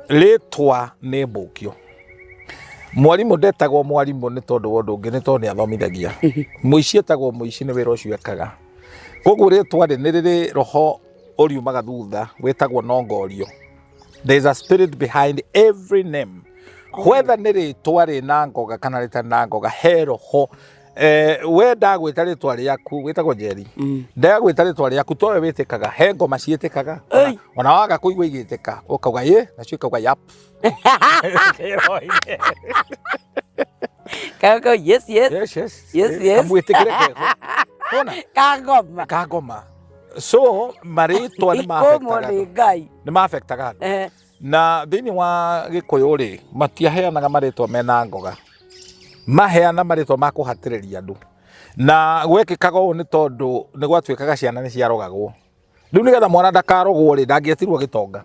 Rĩtwa nĩ mbũkio. Mwarimũ ndetagwo mwarimũ nĩ tondũ wa ũndũ ũngĩ, nĩ tondũ nĩ athomithagia. Mũici etagwo mũici nĩ wĩra ũcio ekaga. Koguo rĩtwa rĩ, nĩ rĩrĩ roho ũriumaga thutha wĩtagwo nongorio. There is a spirit behind every name. Whether nĩ rĩtwa rĩna ngoga kana rĩtarĩ na ngoga, he roho. We ndagwĩta rĩtwa rĩaku, wĩtagwo Njeri. Ndagwĩta rĩtwa rĩaku towe wĩtĩkaga, he ngoma ciĩtĩkaga. Ona waga kũigua igĩtĩka, ũkauga ĩ, nacio ikauga yap. Kaka, yes, yes. Yes. Yes. Kamwĩtĩkĩre keho. Wona? Kangoma. Kangoma. So marĩtwa nĩ Ikũmwo ma-affectaga nĩ andũ. Ngai. Nĩ ma-affectaga andũ. Na thĩinĩ wa Gĩkũyũ rĩ, matiaheanaga marĩtwa mena ngoga. Maheana marĩtwa ma kũhatĩrĩria andũ. Na gwekĩkaga ũũ nĩ tondũ nĩ gwatuĩkaga ciana nĩ ciarogagwo. Rĩu nĩgetha mwana ndakarogwo rĩ, ndangĩetirwo gĩtonga.